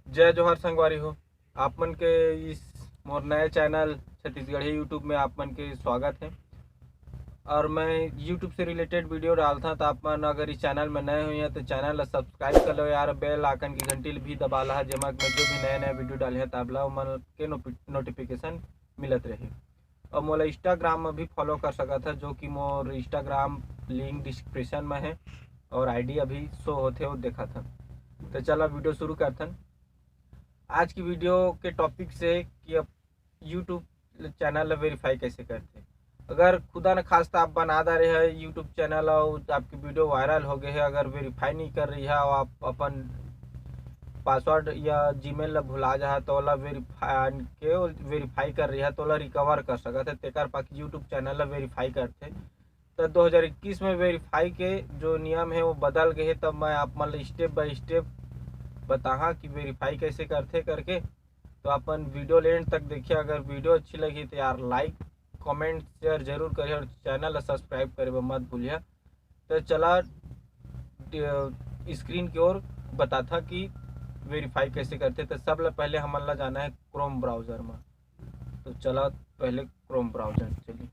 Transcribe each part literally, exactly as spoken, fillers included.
जय जोहार संगवारी हो, आप मन के इस मोर नए चैनल छत्तीसगढ़ी YouTube में आप मन के स्वागत है। और मैं YouTube से रिलेटेड वीडियो डालता, तो आप मन अगर इस चैनल में नए हो या तो चैनल ला सब्सक्राइब कर लो यार, बेल आइकन की घंटी भी दबा ला, जेमा मैं जो भी नए नए वीडियो डाले हैं, तब ला ओमन के नोटिफिकेशन मिलत रही। और मोला इंस्टाग्राम में भी फॉलो कर सकत है, जो कि मोर इंस्टाग्राम लिंक डिस्क्रिप्शन में है और आईडी अभी शो होते हो देखत हन। तो चला वीडियो शुरू करथन। आज की वीडियो के टॉपिक से कि अब YouTube चैनल ला वेरीफाई कैसे करथे। अगर खुदा न खास्ता आप बना डारे है YouTube चैनल और आपकी वीडियो वायरल हो गए है, अगर वेरीफाई नहीं कर रही है और आप अपन पासवर्ड या जीमेल ला भुला जा है, तो ओला वेरीफाई के वेरीफाई कर रही है, तो ओला रिकवर कर सकत है। तेकर पाके YouTube चैनल ला वेरीफाई करथे। तो दो हज़ार इक्कीस में वेरीफाई के जो नियम है वो बदल गए है, तब मैं आप मन ला स्टेप बाय स्टेप बताहा कि वेरीफाई कैसे करथे करके। तो अपन वीडियो ला एंड तक देखिए। अगर वीडियो अच्छी लगी तो यार लाइक, कमेंट, शेयर जरूर करिए और चैनल ला सब्सक्राइब करे बर मत भूलिए। तो चला स्क्रीन की ओर बताथा कि वेरीफाई कैसे करथे। तो सबले पहले हमन ला जाना है क्रोम ब्राउज़र में। तो चला पहले क्रोम ब्राउज़र चली।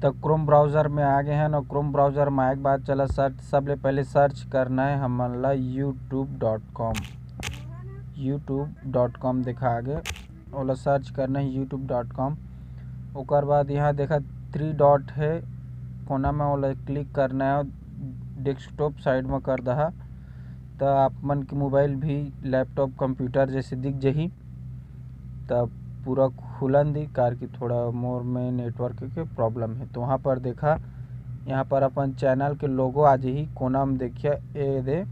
तो क्रोम ब्राउज़र में आ गए हैं ना। क्रोम ब्राउज़र में आए के बाद चला सर्च, सबले पहले सर्च करना है हमन ला YouTube dot com. YouTube dot com देखा आगे, ओला सर्च करना है यूट्यूब डॉट कॉम। ओकर बाद यहाँ देखा थ्री डॉट है कोना में, ओला क्लिक करना है, डेस्कटॉप साइड में कर दहा, तो आप मन के मोबाइल भी लैपटॉप कंप्यूटर जैसे दिख जही। तब पूरा खुलन दी, कार की थोड़ा मोर में नेटवर्क के प्रॉब्लम है। तो वहाँ पर देखा, यहाँ पर अपन चैनल के लोगो आ जही, कोना में देखिए ए दे,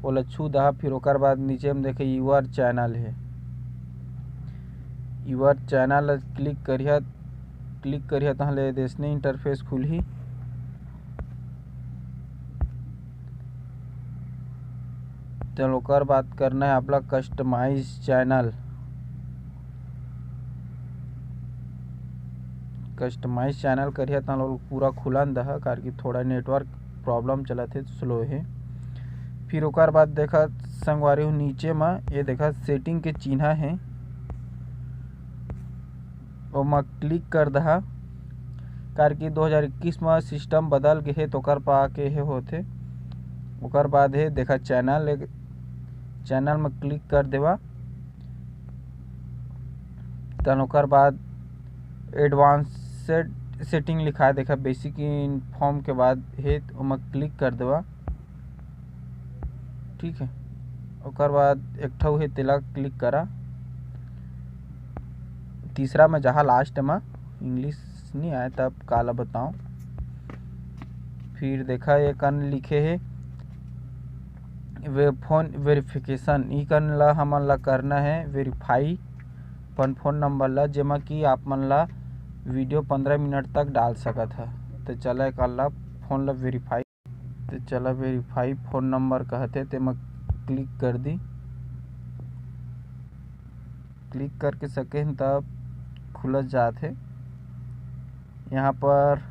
ओला छू दहा। फिर ओकर बाद नीचे में देखे यूआर चैनल है, यूआर चैनल क्लिक करिया, क्लिक करिया तहाँ ले देसने इंटरफेस खुलही। चल ओकर बाद करना है आप ला कस्टमाइज चैनल। कस्टमाइज चैनल करिया तहाँ लोग पूरा खुलन दहा, कार की थोड़ा नेटवर्क प्रॉब्लम चलत है, स्लो है। फिर ओकर बाद देखा संगवारी हो नीचे में ये देखा सेटिंग के चिन्हा है, ओमा क्लिक कर दहा, कार की दो हज़ार इक्कीस में सिस्टम बदल गए है, तो ओकर पाके हे होथे। ओकर बाद हे देखा चैनल, चैनल में क्लिक कर देवा। तन ओकर बाद एडवांस सेटिंग लिखा है, देखा बेसिक इन्फॉर्म के बाद हे, ओमा क्लिक कर देवा। ठीक है, ओकर बाद एक ठो हे, तेला क्लिक करा। तीसरा में जहाँ लास्ट में इंग्लिश नहीं आए, तब काला बताऊँ। फिर देखा, ये कन लिखे हे वे फोन वेरिफिकेशन, ई कन ला हमन ला करना है वेरीफाई अपन फोन नंबर ला, जेमा कि आप मन ला वीडियो पंद्रह मिनट तक डाल सकत है। तो चला, एक ला फोन ला वेरीफाई, तो चला वेरीफाई फोन नंबर कहते, तेमा क्लिक कर दी। क्लिक करके सकेन तब खुलत जात है। यहाँ पर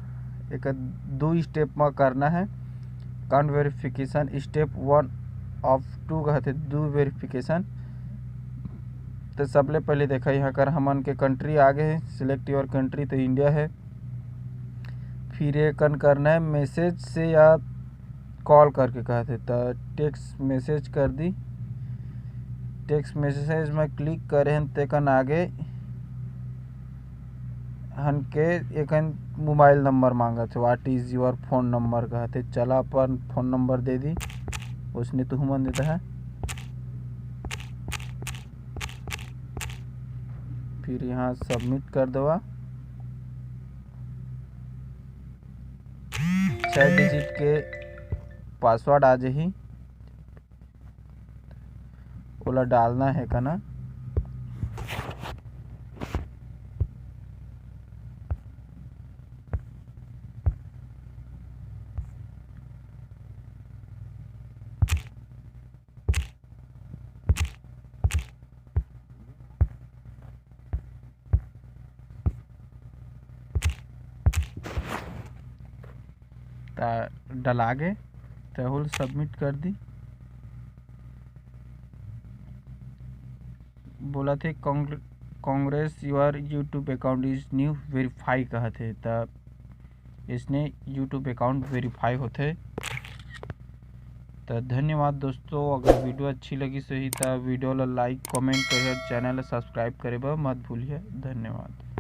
एक दो स्टेप में करना है account verification, step one of two कहते, दो वेरिफिकेशन। तो सबले पहले देखा, यहाँ कर हमन के कंट्री आ गए है, select your country, तो इंडिया है। फिर ये कन करना है मैसेज से या कॉल करके कहते, तो टेक्स्ट मैसेज कर दी। टेक्स्ट मैसेज में क्लिक करे हन, तेकन आगे हन के एकन मोबाइल नंबर मांगत है, what is your phone number कहते। चला अपन फोन नंबर दे दी, उसने तुहमन देता है। फिर यहाँ सबमिट कर देवा। छः डिजिट के पासवर्ड आ जही, ओला डालना है कना। ता डला गे, तो ओला सबमिट कर दी। बोलत हे, "Congr-, Congress, your YouTube account is new, verify" कहत हे, त इसने YouTube account verify होथे। त धन्यवाद दोस्तों, अगर video अच्छी लगिस होही त video ला like, comment करिहा, channel ला subscribe करे बर मत भूलिहा। धन्यवाद।